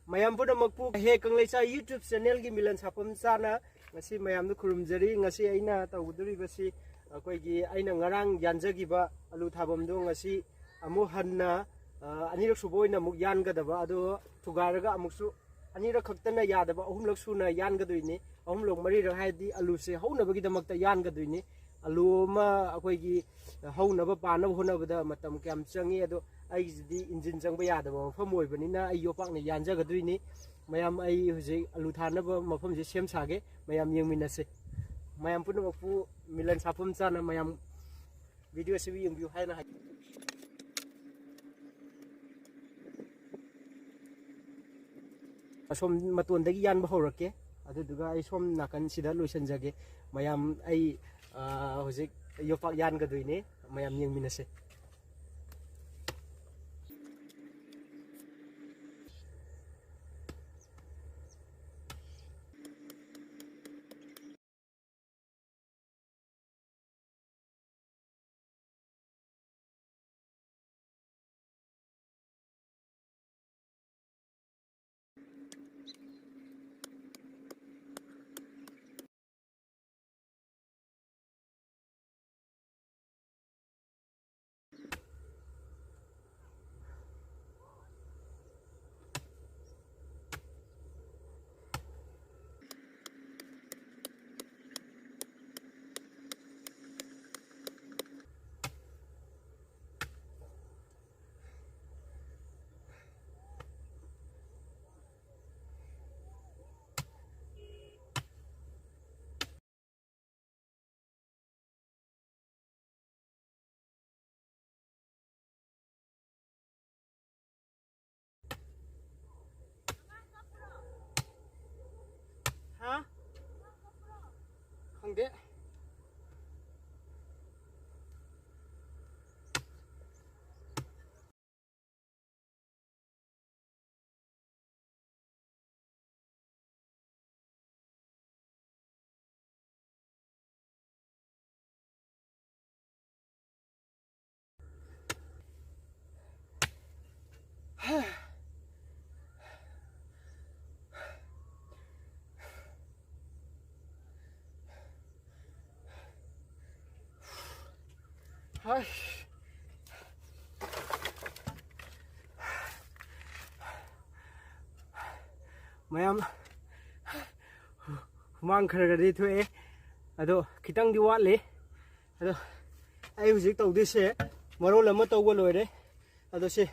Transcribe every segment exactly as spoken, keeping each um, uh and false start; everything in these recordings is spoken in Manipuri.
ꯃꯌꯥꯝ ꯄꯨꯝꯅꯃꯛꯄꯨ ꯍꯦ ꯀꯪꯂꯩꯆꯥ YouTube channelꯒꯤ ꯃꯤꯂꯟ ꯁꯥꯐꯝ ꯆꯥꯅ ꯉꯁꯤ ꯃꯌꯥꯝꯗ ꯈꯨꯔꯨꯝꯖꯔꯤ꯫ ꯉꯁꯤ ꯑꯩꯅ ꯇꯧꯒꯗꯧꯔꯤꯕꯁꯤ ꯑꯩꯈꯣꯏꯒꯤ ꯑꯩꯅ ꯉꯔꯥꯡ ꯌꯥꯟꯖꯈꯤꯕ ꯑꯂꯨ ꯊꯥꯐꯝꯗꯣ ꯉꯁꯤ ꯑꯃꯨꯛ ꯍꯟꯅ, ꯑ, ꯑꯅꯤꯔꯛ ꯁꯨꯕ ꯑꯣꯏꯅ ꯑꯃꯨꯛ ꯌꯥꯟꯒꯗꯕ꯫ ꯑꯗꯣ ꯊꯨꯒꯥꯏꯔꯒ ꯑꯃꯨꯛꯁꯨ ꯑꯅꯤꯔꯛ ꯈꯛꯇꯅ ꯌꯥꯗꯕ, ꯑꯍꯨꯝꯂꯛ ꯁꯨꯅ ꯌꯥꯟꯒꯗꯣꯏꯅꯤ꯫ ꯑꯍꯨꯝꯂꯛ ꯃꯔꯤꯔꯛ ꯍꯥꯏꯗꯤ ꯑꯂꯨꯁꯦ ꯍꯧꯅꯕꯒꯤꯗꯃꯛꯇ ꯌꯥꯟꯒꯗꯣꯏꯅꯤ꯫ ꯑꯂꯨ ꯑꯃ ꯑꯩꯈꯣꯏꯒꯤ ꯍꯧꯅꯕ ꯄꯥꯟꯅꯕ ꯍꯣꯠꯅꯕꯗ ꯃꯇꯝ ꯀꯌꯥꯝ ꯆꯪꯉꯤ꯫ ꯑꯗꯣ ꯑꯩꯒꯤꯁꯤꯗꯤ ꯏꯟꯖꯤꯟ ꯆꯪꯕ ꯌꯥꯗꯕ ꯃꯐꯝ ꯑꯣꯏꯕꯅꯤꯅ ꯑꯩ ꯌꯣꯄꯥꯛꯅ ꯌꯥꯟꯖꯒꯗꯣꯏꯅꯤ꯫ ꯃꯌꯥꯝ, ꯑꯩ ꯍꯧꯖꯤꯛ ꯑꯂꯨ ꯊꯥꯅꯕ ꯃꯐꯝꯁꯦ ꯁꯦꯝ ꯁꯥꯒꯦ꯫ ꯃꯌꯥꯝ ꯌꯦꯡꯃꯤꯟꯅꯁꯦ꯫ ꯃꯌꯥꯝ ꯄꯨꯝꯅꯃꯛꯄꯨ ꯃꯤꯂꯟ ꯁꯥꯐꯝ ꯆꯥꯅ ꯃꯌꯥꯝ video ꯑꯁꯤꯕꯨ ꯌꯦꯡꯕꯤꯌꯨ ꯍꯥꯏꯅ ꯍꯥꯏ꯫ ꯑꯁꯣꯝ ꯃꯇꯣꯟꯗꯒꯤ ꯌꯥꯟꯕ ꯍꯧꯔꯛꯀꯦ꯫ ꯑꯗꯨꯗꯨꯒ ꯑꯩ ꯁꯣꯝ ꯅꯥꯀꯟꯁꯤꯗ ꯂꯣꯏꯁꯤꯟꯖꯒꯦ꯫ ꯃꯌꯥꯝ, ꯑꯩ, ꯑ, ꯍꯧꯖꯤꯛ ꯌꯣꯄꯥꯛ ꯌꯥꯟꯒꯗꯣꯏꯅꯦ꯫ ꯃꯌꯥꯝ ꯌꯦꯡꯃꯤꯟꯅꯁꯦ꯫ ꯍꯥ? ꯈꯪꯗꯦ꯫ ꯑꯁ꯫ ꯃꯌꯥꯝ ꯍꯨꯃꯥꯡ ꯈꯔ ꯈꯔꯗꯤ ꯊꯣꯛꯑꯦ, ꯑꯗꯣ ꯈꯤꯇꯪꯗꯤ ꯋꯥꯠꯂꯤ꯫ ꯑꯗꯣ ꯑꯩ ꯍꯧꯖꯤꯛ ꯇꯧꯗꯣꯏꯁꯦ ꯃꯔꯣꯜ ꯑꯃ ꯇꯧꯕ ꯂꯣꯏꯔꯦ꯫ ꯑꯗꯣ ꯁꯤ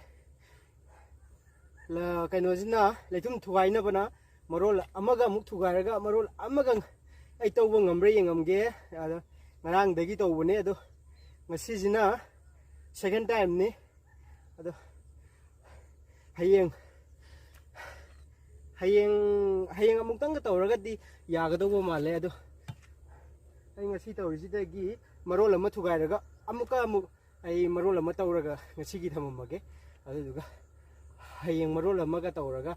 ꯂ-, ꯀꯩꯅꯣꯁꯤꯅ, ꯂꯩꯊꯨꯝ ꯊꯨꯒꯥꯏꯅꯕꯅ ꯃꯔꯣꯜ ꯑꯃꯒ ꯑꯃꯨꯛ ꯊꯨꯒꯥꯏꯔꯒ ꯃꯔꯣꯜ ꯑꯃꯒ ꯑꯩ ꯇꯧꯕ ꯉꯝꯕ꯭ꯔꯥ ꯌꯦꯡꯉꯝꯒꯦ꯫ ꯑꯗꯣ ꯉꯔꯥꯡꯗꯒꯤ ꯇꯧꯕꯅꯦ, ꯑꯗꯣ ꯉꯁꯤꯁꯤꯅ second timeꯅꯤ꯫ ꯑꯗꯣ ꯍꯌꯦꯡ, ꯍꯌꯦꯡ, ꯍꯌꯦꯡ ꯑꯃꯨꯛꯇꯪꯒ ꯇꯧꯔꯒꯗꯤ ꯌꯥꯒꯗꯧꯕ ꯃꯥꯜꯂꯦ꯫ ꯑꯗꯣ ꯑꯩ ꯉꯁꯤ ꯇꯧꯔꯤꯁꯤꯗꯒꯤ ꯃꯔꯣꯜ ꯑꯃ ꯊꯨꯒꯥꯏꯔꯒ ꯑꯃꯨꯛꯀ ꯑꯃꯨꯛ ꯑꯩ ꯃꯔꯣꯜ ꯑꯃ ꯇꯧꯔꯒ ꯉꯁꯤꯒꯤ ꯊꯝꯃꯝꯃꯒꯦ꯫ ꯑꯗꯨꯗꯨꯒ ꯍꯌꯦꯡ ꯃꯔꯣꯜ ꯑꯃꯒ ꯇꯧꯔꯒ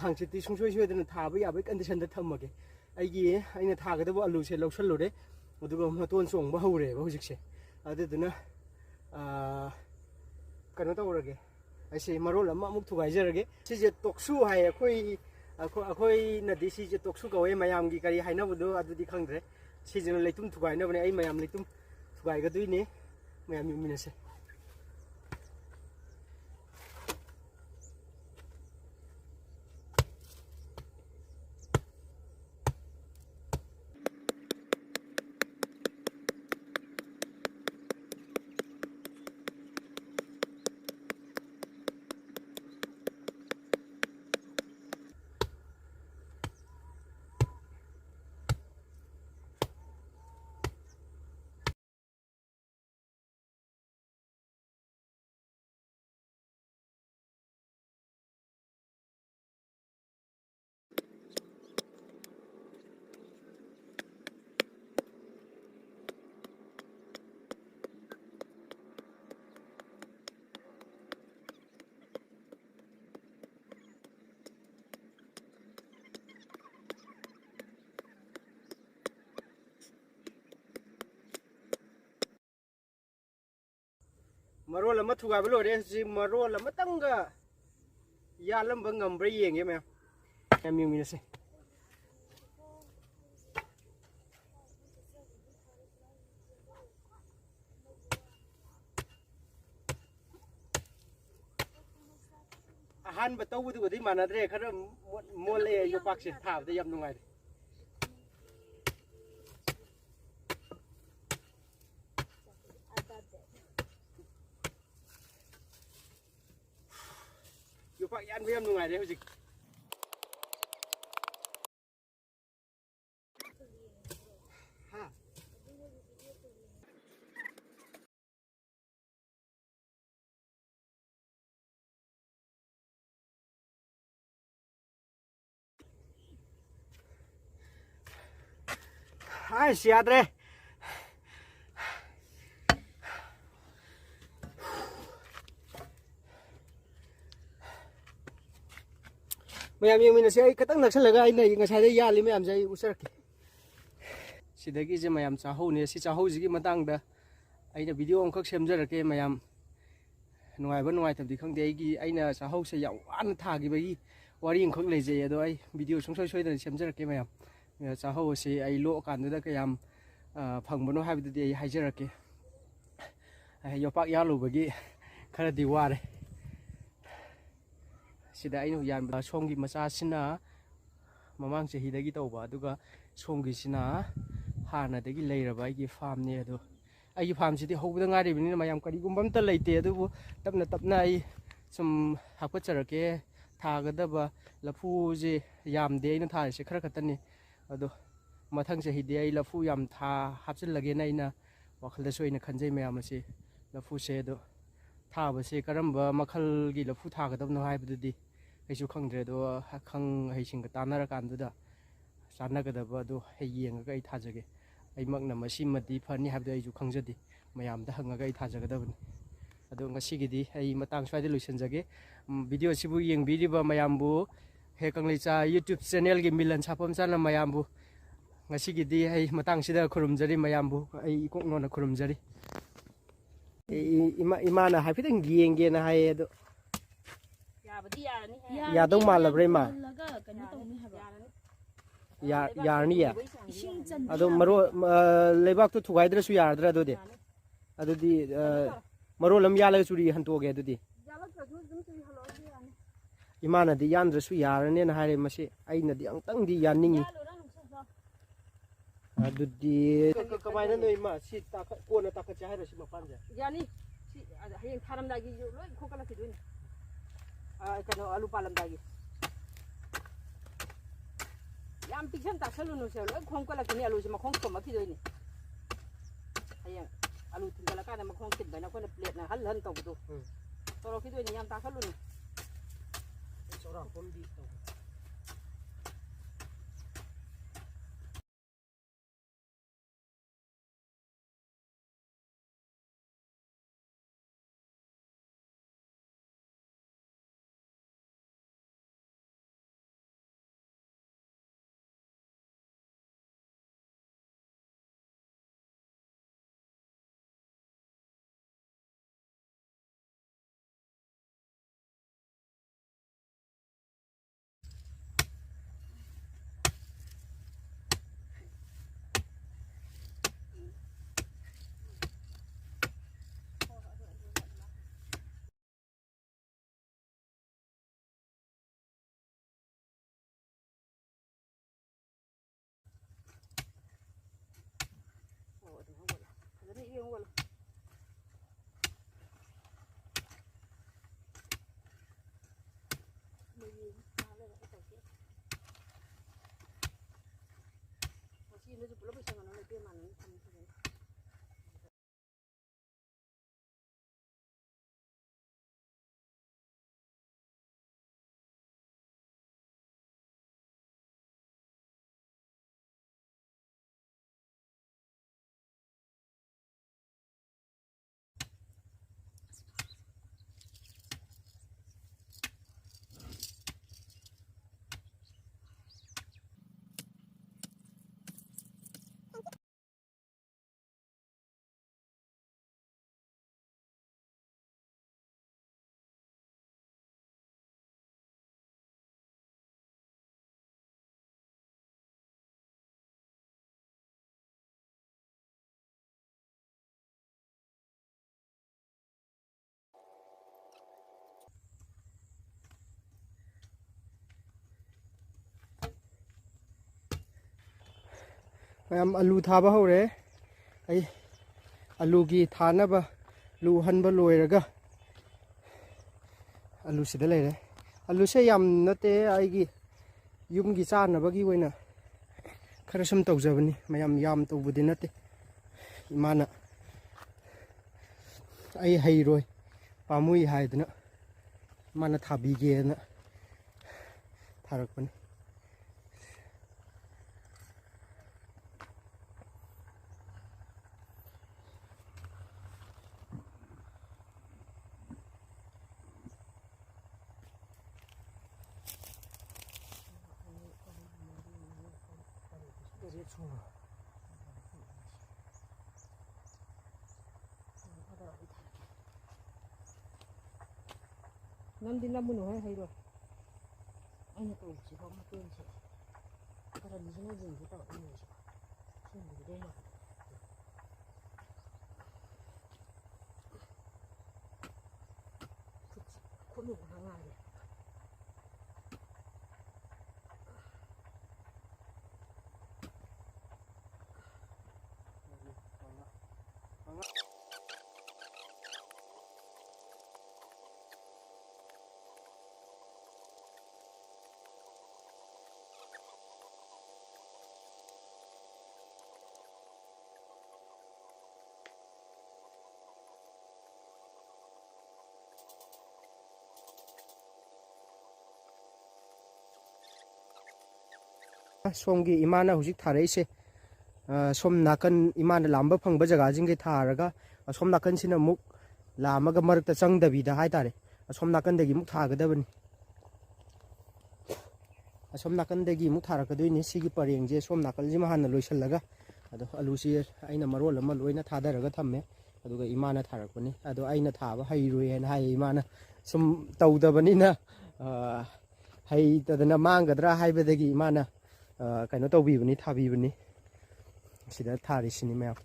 ꯍꯥꯡꯆꯤꯠꯇꯤ ꯁꯨꯡꯁꯣꯏ ꯁꯣꯏꯗꯅ ꯊꯥꯕ ꯌꯥꯕꯒꯤ conditionꯗ ꯊꯝꯃꯒꯦ꯫ ꯑꯩꯒꯤ, ꯑꯩꯅ ꯊꯥꯒꯗꯕ ꯑꯂꯨꯁꯦ ꯂꯧꯁꯜꯂꯨꯔꯦ, ꯑꯗꯨꯒ ꯃꯇꯣꯟ ꯆꯣꯡꯕ ꯍꯧꯔꯦꯕ ꯍꯧꯖꯤꯛꯁꯦ꯫ ꯑꯗꯨꯗꯨꯅ, ꯑꯥ, ꯀꯩꯅꯣ ꯇꯧꯔꯒꯦ, ꯑꯩꯁꯦ ꯃꯔꯣꯜ ꯑꯃ ꯑꯃꯨꯛ ꯊꯨꯒꯥꯏꯖꯔꯒꯦ꯫ ꯁꯤꯁꯦ ꯇꯣꯛꯁꯨ ꯍꯥꯏ, ꯑꯩꯈꯣꯏ, ꯑꯩꯈꯣꯏ, ꯑꯩꯈꯣꯏꯅꯗꯤ ꯁꯤꯁꯦ ꯇꯣꯛꯁꯨ ꯀꯧꯋꯦ꯫ ꯃꯌꯥꯝꯒꯤ ꯀꯔꯤ ꯍꯥꯏꯅꯕꯗꯣ ꯑꯗꯨꯗꯤ ꯈꯪꯗ꯭ꯔꯦ꯫ ꯁꯤꯁꯤꯅ ꯂꯩꯇꯨꯝ ꯊꯨꯒꯥꯏꯅꯕꯅꯦ꯫ ꯑꯩ ꯃꯌꯥꯝ ꯂꯩꯇꯨꯝ ꯊꯨꯒꯥꯏꯒꯗꯣꯏꯅꯦ꯫ ꯃꯌꯥꯝ ꯌꯦꯡꯃꯤꯟꯅꯁꯦ꯫ ꯃꯔꯣꯜ ꯑꯃ ꯊꯨꯒꯥꯏꯕ ꯂꯣꯏꯔꯦ꯫ ꯍꯧꯖꯤꯛ ꯃꯔꯣꯜ ꯑꯃꯇꯪꯒ ꯌꯥꯜꯂꯝꯕ ꯉꯝꯕ꯭ꯔꯥ ꯌꯦꯡꯒꯦ ꯃꯌꯥꯝ꯫ ꯃꯌꯥꯝ ꯌꯦꯡꯃꯤꯟꯅꯁꯦ꯫ ꯑꯍꯥꯟꯕ ꯇꯧꯕꯗꯨꯒꯗꯤ ꯃꯥꯟꯅꯗ꯭ꯔꯦ, ꯈꯔ ꯃꯣꯠ-, ꯃꯣꯠꯂꯛꯑꯦ꯫ ꯌꯣꯄꯥꯛꯁꯦ ꯊꯥꯕꯗ ꯌꯥꯝ ꯅꯨꯡꯉꯥꯏꯔꯦ꯫ ꯌꯣꯄꯥꯛ ꯌꯥꯟꯕ ꯌꯥꯝ ꯅꯨꯡꯉꯥꯏꯔꯦ ꯍꯧꯖꯤꯛ꯫ ꯍꯥ? ꯑꯩꯁ, ꯌꯥꯗ꯭ꯔꯦ꯫ ꯃꯌꯥꯝ ꯌꯦꯡꯃꯤꯟꯅꯁꯦ꯫ ꯑꯩ ꯈꯤꯇꯪ ꯅꯛꯁꯜꯂꯒ ꯑꯩꯅ ꯉꯁꯥꯏꯗꯩ ꯌꯥꯜꯂꯤ ꯃꯌꯥꯝꯁꯦ ꯑꯩ ꯎꯠꯆꯔꯛꯀꯦ꯫ ꯁꯤꯗꯒꯤꯁꯦ ꯃꯌꯥꯝ ꯆꯥꯍꯧꯅꯦ꯫ ꯁꯤ ꯆꯥꯍꯧꯁꯤꯒꯤ ꯃꯇꯥꯡꯗ ꯑꯩꯅ video ꯑꯃꯈꯛ ꯁꯦꯝꯖꯔꯛꯀꯦ ꯃꯌꯥꯝ꯫ ꯅꯨꯡꯉꯥꯏꯕ ꯅꯨꯡꯉꯥꯏꯇꯕꯗꯤ ꯈꯪꯗꯦ꯫ ꯑꯩꯒꯤ, ꯑꯩꯅ ꯆꯥꯍꯧꯁꯦ ꯌꯥꯝ ꯋꯥꯅ ꯊꯥꯈꯤꯕꯒꯤ ꯋꯥꯔꯤ ꯑꯃꯈꯛ ꯂꯩꯖꯩ꯫ ꯑꯗꯣ ꯑꯩ video ꯁꯨꯡꯁꯣꯏ ꯁꯣꯏꯗꯅ ꯁꯦꯝꯖꯔꯛꯀꯦ ꯃꯌꯥꯝ꯫ ꯑ, ꯆꯥꯍꯧ ꯑꯁꯤ ꯑꯩ ꯂꯣꯛꯑꯀꯥꯟꯗꯨꯗ ꯀꯌꯥꯝ, ꯑ, ꯐꯪꯕꯅꯣ ꯍꯥꯏꯕꯗꯨꯗꯤ ꯑꯩ ꯍꯥꯏꯖꯔꯛꯀꯦ꯫ ꯑ, ꯌꯣꯄꯥꯛ ꯌꯥꯜꯂꯨꯕꯒꯤ ꯈꯔꯗꯤ ꯋꯥꯔꯦ꯫ ꯁꯤꯗ ꯑꯩꯅ ꯌꯥꯟꯕ ꯁꯣꯝꯒꯤ ꯃꯆꯥꯁꯤꯅ ꯃꯃꯥꯡ ꯆꯍꯤꯗꯒꯤ ꯇꯧꯕ, ꯑꯗꯨꯒ ꯁꯣꯝꯒꯤꯁꯤꯅ ꯍꯥꯟꯅꯗꯒꯤ ꯂꯩꯔꯕ ꯑꯩꯒꯤ farmꯅꯦ꯫ ꯑꯗꯣ ꯑꯩꯒꯤ farmꯁꯤꯗꯤ ꯍꯧꯕꯗ ꯉꯥꯏꯔꯤꯕꯅꯤꯅ ꯃꯌꯥꯝ ꯀꯔꯤꯒꯨꯝꯕ ꯑꯝꯇ ꯂꯩꯇꯦ, ꯑꯗꯨꯕꯨ ꯇꯞꯅ ꯇꯞꯅ ꯑꯩ ꯁꯨꯝ ꯍꯥꯞꯀꯠꯆꯔꯛꯀꯦ꯫ ꯊꯥꯒꯗꯕ ꯂꯐꯨꯁꯦ ꯌꯥꯝꯗꯦ ꯑꯩꯅ ꯊꯥꯔꯤꯁꯦ, ꯈꯔ ꯈꯛꯇꯅꯤ꯫ ꯑꯗꯣ ꯃꯊꯪ ꯆꯍꯤꯗꯤ ꯑꯩ ꯂꯐꯨ ꯌꯥꯝ ꯊꯥ-, ꯍꯥꯞꯆꯤꯜꯂꯒꯦꯅ ꯑꯩꯅ ꯋꯥꯈꯜꯗꯁꯨ ꯑꯩꯅ ꯈꯟꯖꯩ ꯃꯌꯥꯝ ꯑꯁꯤ꯫ ꯂꯐꯨꯁꯦ ꯑꯗꯣ ꯊꯥꯕꯁꯦ ꯀꯔꯝꯕ ꯃꯈꯜꯒꯤ ꯂꯐꯨ ꯊꯥꯒꯗꯕꯅꯣ ꯍꯥꯏꯕꯗꯨꯗꯤ ꯑꯩꯁꯨ ꯈꯪꯗ꯭ꯔꯦ꯫ ꯑꯗꯣ ꯑꯈꯪ ꯑꯍꯩꯁꯤꯡꯒ ꯇꯥꯟꯅꯔꯀꯥꯟꯗꯨꯗ ꯆꯥꯟꯅꯒꯗꯕ ꯑꯗꯣ ꯑꯩ ꯌꯦꯡꯉꯒ ꯑꯩ ꯊꯥꯖꯒꯦ꯫ ꯑꯩꯃꯛꯅ ꯃꯁꯤꯃꯗꯤ ꯐꯅꯤ ꯍꯥꯏꯕꯗꯨ ꯑꯩꯁꯨ ꯈꯪꯖꯗꯦ꯫ ꯃꯌꯥꯝꯗ ꯍꯪꯉꯒ ꯑꯩ ꯊꯥꯖꯒꯗꯕꯅꯤ꯫ ꯑꯗꯣ ꯉꯁꯤꯒꯤꯗꯤ ꯑꯩ ꯃꯇꯥꯡ ꯁ꯭ꯋꯥꯏꯗ ꯂꯣꯏꯁꯤꯟꯖꯒꯦ꯫ ꯎꯝ, video ꯑꯁꯤꯕꯨ ꯌꯦꯡꯕꯤꯔꯤꯕ ꯃꯌꯥꯝꯕꯨ ꯍꯦ ꯀꯪꯂꯩꯆꯥ YouTube channelꯒꯤ ꯃꯤꯂꯟ ꯁꯥꯐꯝ ꯆꯥꯅ ꯃꯌꯥꯝꯕꯨ ꯉꯁꯤꯒꯤꯗꯤ ꯑꯩ ꯃꯇꯥꯡꯁꯤꯗ ꯈꯨꯔꯨꯝꯖꯔꯤ꯫ ꯃꯌꯥꯝꯕꯨ ꯑꯩ ꯏꯀꯣꯛ ꯅꯣꯟꯅ ꯈꯨꯔꯨꯝꯖꯔꯤ꯫ ꯏ-, ꯏ-, ꯏꯃꯥ-, ꯏꯃꯥꯅ ꯍꯥꯏꯐꯦꯠꯇꯪ ꯌꯦꯡꯒꯦꯅ ꯍꯥꯏꯌꯦ ꯑꯗꯣ꯫ ꯌꯥꯕꯗꯤ ꯌꯥꯔꯅꯤ ꯍꯦ꯫ ꯌꯥꯗꯧ ꯃꯥꯜꯂꯕ꯭ꯔꯥ, ꯏꯃꯥ? ꯄꯨꯜꯂꯒ ꯀꯩꯅꯣ ꯇꯧꯅꯤ ꯍꯥꯏꯕ꯫ ꯌꯥꯔꯅꯤ꯫ ꯌꯥ-, ꯌꯥꯔꯅꯤꯌꯦ? ꯏꯁꯤꯡ ꯆꯟꯕꯤ ꯑꯗꯣ ꯌꯥꯕ꯫ ꯃꯔꯣ-, ꯑ, ꯂꯩꯕꯥꯛꯇꯣ ꯊꯨꯒꯥꯏꯗ꯭ꯔꯁꯨ ꯌꯥꯔꯗ꯭ꯔꯥ ꯑꯗꯨꯗꯤ? ꯌꯥꯅꯤ꯫ ꯑꯗꯨꯗꯤ, ꯑ, ꯃꯔꯣꯜ ꯑꯃ ꯌꯥꯜꯂꯒ ꯆꯨꯔꯤ ꯍꯟꯇꯣꯛꯑꯒꯦ ꯑꯗꯨꯗꯤ꯫ ꯌꯥꯜꯂꯛꯇ꯭ꯔꯁꯨ ꯑꯗꯨꯝ ꯆꯨꯔꯤ ꯍꯜꯂꯛꯑꯁꯨ ꯌꯥꯅꯤ꯫ ꯏꯃꯥꯅꯗꯤ ꯌꯥꯟꯗ꯭ꯔꯁꯨ ꯌꯥꯔꯅꯦꯅ ꯍꯥꯏꯔꯦ꯫ ꯃꯁꯤ ꯑꯩꯅꯗꯤ ꯑꯃꯨꯛꯇꯪꯗꯤ ꯌꯥꯟꯅꯤꯡꯉꯤ꯫ ꯑꯗꯨꯗꯤ ꯀ-, ꯀ-, ꯀꯃꯥꯏꯅꯅꯣ ꯏꯃꯥ? ꯁꯤ ꯇꯥꯈꯠ-, ꯀꯣꯟꯅ ꯇꯥꯈꯠꯁꯦ ꯍꯥꯏꯔꯣ ꯁꯤ ꯃꯄꯥꯟꯁꯦ? ꯌꯥꯅꯤ꯫ ꯁꯤ, ꯑ, ꯍꯌꯦꯡ ꯊꯥꯔꯝꯗꯥꯏꯒꯤ ꯂꯣꯏ ꯈꯣꯀꯠꯂꯛꯈꯤꯗꯣꯏꯅꯤ꯫ ꯑ, ꯀꯩꯅꯣ, ꯑꯂꯨ ꯄꯥꯜꯂꯝꯗꯥꯏꯒꯤ꯫ ꯌꯥꯝ ꯄꯤꯛꯁꯟ ꯇꯥꯁꯜꯂꯨꯅꯨ ꯁꯦ, ꯂꯣꯏ ꯈꯣꯝꯀꯠꯂꯛꯈꯤꯅꯤ꯫ ꯑꯂꯨꯁꯦ ꯃꯈꯣꯡ ꯊꯣꯝꯃꯛꯈꯤꯗꯣꯏꯅꯤ꯫ ꯍꯌꯦꯡ ꯑꯂꯨ ꯊꯤꯟꯒꯠꯂꯀꯥꯟꯗ ꯃꯈꯣꯡ ꯊꯤꯟꯕ ꯍꯥꯏꯅ ꯑꯩꯈꯣꯏꯅ ꯄ꯭ꯂꯦꯠꯅ ꯍꯜ ꯍꯜ ꯇꯧꯕꯗꯣ꯫ ꯎꯝ꯫ ꯇꯧꯔꯛꯈꯤꯗꯣꯏꯅꯤ, ꯌꯥꯝ ꯇꯥꯁꯜꯂꯨꯅꯨ꯫ ꯆꯨꯔꯥꯛꯄꯝꯗꯤ ꯇꯧꯕ꯫ ꯑꯣ, ꯑꯗꯨꯝ ꯍꯧꯒꯠꯂꯣ꯫ ꯐꯖꯅ ꯏꯔꯦꯟ ꯍꯧꯒꯠꯂꯣ꯫ ꯃꯣꯏꯒꯤ ꯉꯥꯏꯍꯥꯛ ꯂꯩꯔꯒ ꯇꯧꯒꯦ꯫ ꯃꯁꯤ ꯑꯃꯁꯨ ꯄꯨꯂꯞ ꯂꯣꯏꯁꯟꯒꯅꯨ, ꯅꯣꯏ ꯏꯇꯩꯃ ꯅꯪ ꯊꯝꯃꯨ ꯐꯖꯅ꯫ ꯃꯌꯥꯝ ꯑꯂꯨ ꯊꯥꯕ ꯍꯧꯔꯦ꯫ ꯑꯩ ꯑꯂꯨꯒꯤ ꯊꯥꯅꯕ ꯂꯨ ꯍꯟꯕ ꯂꯣꯏꯔꯒ ꯑꯂꯨꯁꯤꯗ ꯂꯩꯔꯦ꯫ ꯑꯂꯨꯁꯦ ꯌꯥꯝ ꯅꯠꯇꯦ, ꯑꯩꯒꯤ ꯌꯨꯝꯒꯤ ꯆꯥꯅꯕꯒꯤ ꯑꯣꯏꯅ ꯈꯔ ꯁꯨꯝ ꯇꯧꯖꯕꯅꯤ, ꯃꯌꯥꯝ ꯌꯥꯝ ꯇꯧꯕꯗꯤ ꯅꯠꯇꯦ꯫ ꯏꯃꯥꯅ ꯑꯩ ꯍꯩꯔꯣꯏ, ꯄꯥꯝꯃꯨꯏ ꯍꯥꯏꯗꯅ ꯏꯃꯥꯅ ꯊꯥꯕꯤꯒꯦꯅ ꯊꯥꯔꯛꯄꯅꯤ꯫ ꯅꯝꯗꯤ ꯅꯝꯃꯨꯅꯨ ꯍꯣꯏ ꯍꯩꯔꯣ꯫ ꯑꯩꯅ ꯇꯧꯕꯁꯤꯐꯥꯎ ꯃꯇꯦꯡꯁꯦ ꯈꯔ ꯂꯤꯁꯤꯅ ꯌꯦꯡꯒꯦ ꯇꯧꯔꯛꯏꯅꯦ ꯑꯩꯁꯨ꯫ ꯁꯦꯝꯕꯤꯒꯗꯧ ꯃꯥꯜꯂꯦ꯫ ꯈꯨꯠꯁꯤ ꯈꯨꯠꯅ ꯉꯥꯏꯔꯦ꯫ ꯁꯣꯝꯒꯤ ꯏꯃꯥꯅ ꯍꯧꯖꯤꯛ ꯊꯥꯔꯛꯏꯁꯦ, ꯑ, ꯁꯣꯝ ꯅꯥꯀꯟ ꯏꯃꯥꯅ ꯂꯥꯝꯕ ꯐꯪꯕ ꯖꯒꯥꯁꯤꯡꯈꯩ ꯊꯥꯔꯒ, ꯑꯁꯣꯝ ꯅꯥꯀꯟꯁꯤꯅ ꯑꯃꯨꯛ ꯂꯥꯝꯃꯒ ꯃꯔꯛꯇ ꯆꯪꯗꯕꯤꯗ ꯍꯥꯏꯇꯥꯔꯦ, ꯑꯁꯣꯝ ꯅꯥꯀꯟꯗꯒꯤ ꯑꯃꯨꯛ ꯊꯥꯒꯗꯕꯅꯤ꯫ ꯑꯁꯣꯝ ꯅꯥꯀꯟꯗꯒꯤ ꯑꯃꯨꯛ ꯊꯥꯔꯛꯀꯗꯣꯏꯅꯤ꯫ ꯁꯤꯒꯤ ꯄꯔꯦꯡꯁꯦ ꯁꯣꯝ ꯅꯥꯀꯟꯁꯤꯃ ꯍꯥꯟꯅ ꯂꯣꯏꯁꯤꯜꯂꯒ, ꯑꯗꯣ ꯑꯂꯨꯁꯤ ꯑꯩꯅ ꯃꯔꯣꯜ ꯑꯃ ꯂꯣꯏꯅ ꯊꯥꯗꯔꯒ ꯊꯝꯃꯦ, ꯑꯗꯨꯒ ꯏꯃꯥꯅ ꯊꯥꯔꯛꯄꯅꯤ꯫ ꯑꯗꯣ ꯑꯩꯅ ꯊꯥꯕ ꯍꯩꯔꯣꯏ ꯍꯥꯏꯅ ꯍꯥꯏꯌꯦ ꯏꯃꯥꯅ꯫ ꯁꯨꯝ ꯇꯧꯗꯕꯅꯤꯅ, ꯑ, ꯍꯩꯇꯗꯅ ꯃꯥꯡꯒꯗ꯭ꯔꯥ ꯍꯥꯏꯕꯗꯒꯤ ꯏꯃꯥꯅ, ꯑ, ꯀꯩꯅꯣ ꯇꯧꯕꯤꯕꯅꯤ, ꯊꯥꯕꯤꯕꯅꯤ꯫ ꯁꯤꯗ ꯊꯥꯔꯤꯁꯤꯅꯤ ꯃꯌꯥꯝ꯫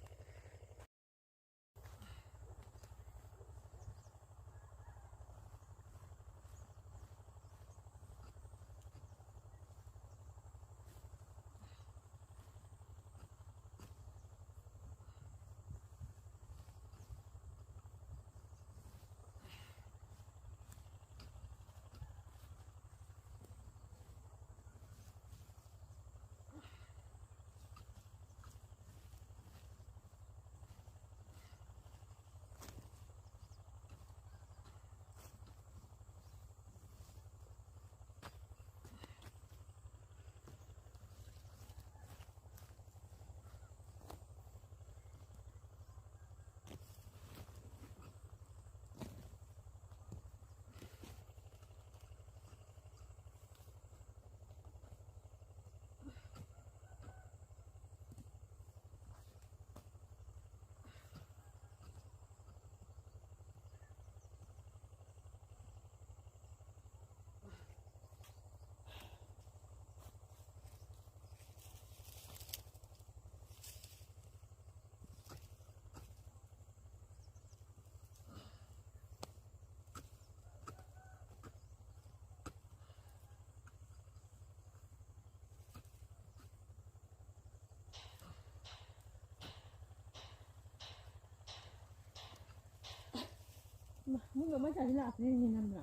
ꯃꯤ ꯃꯃꯥ ꯆꯥꯁꯤ ꯂꯥꯛꯄꯅꯤꯅꯦ ꯅꯝꯕ꯭ꯔꯥ?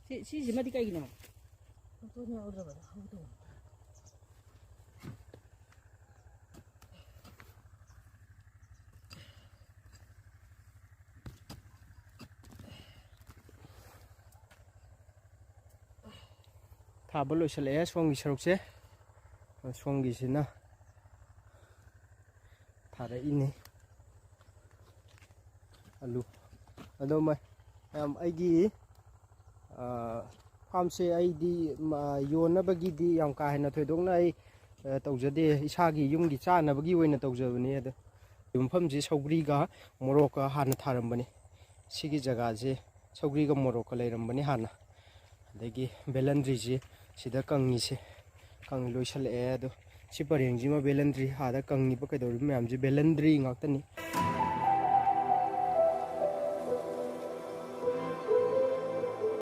ꯁꯤ, ꯁꯤꯁꯤꯃꯗꯤ ꯀꯩꯒꯤꯅꯣ? ꯃꯇꯣꯟ ꯌꯥꯎꯗ꯭ꯔꯕꯗꯣ ꯍꯧꯗꯣꯡ꯫ ꯊꯥꯕ ꯂꯣꯏꯁꯤꯜꯂꯛꯑꯦ ꯁꯣꯝꯒꯤ ꯁꯔꯨꯛꯁꯦ꯫ ꯁꯣꯝꯒꯤꯁꯤꯅ ꯊꯥꯔꯛꯏꯅꯦ ꯑꯂꯨ꯫ ꯑꯗꯣ ꯃ-, ꯃꯌꯥꯝ ꯑꯩꯒꯤ, ꯑ, ꯐꯥꯝꯁꯦ ꯑꯩꯗꯤ, ꯃ-, ꯌꯣꯟꯅꯕꯒꯤꯗꯤ ꯌꯥꯝ ꯀꯥ ꯍꯦꯟꯅ ꯊꯣꯏꯗꯣꯛꯅ ꯑꯩ, ꯑ, ꯇꯧꯖꯗꯦ꯫ ꯏꯁꯥꯒꯤ ꯌꯨꯝꯒꯤ ꯆꯥꯅꯕꯒꯤ ꯑꯣꯏꯅ ꯇꯧꯖꯕꯅꯤ꯫ ꯑꯗꯣ ꯃꯐꯝꯁꯤ ꯁꯧꯒ꯭ꯔꯤꯒ ꯃꯣꯔꯣꯛꯀ ꯍꯥꯟꯅ ꯊꯥꯔꯝꯕꯅꯤ꯫ ꯁꯤꯒꯤ ꯖꯒꯥꯁꯦ ꯁꯧꯒ꯭ꯔꯤꯒ ꯃꯣꯔꯣꯛꯀ ꯂꯩꯔꯝꯕꯅꯤ ꯍꯥꯟꯅ꯫ ꯑꯗꯒꯤ ꯕꯦꯂꯟꯗ꯭ꯔꯤꯁꯤ ꯁꯤꯗ ꯀꯪꯉꯤꯁꯦ, ꯀꯪ ꯂꯣꯏꯁꯜꯂꯛꯑꯦ꯫ ꯑꯗꯣ ꯁꯤ ꯄꯔꯦꯡꯁꯤꯃ ꯕꯦꯂꯟꯗ꯭ꯔꯤ, ꯑꯥꯗ ꯀꯪꯉꯤꯕ ꯀꯩꯗꯧꯔꯤꯕ ꯃꯌꯥꯝꯁꯦ ꯕꯦꯂꯟꯗ꯭ꯔꯤ ꯉꯥꯛꯇꯅꯤ꯫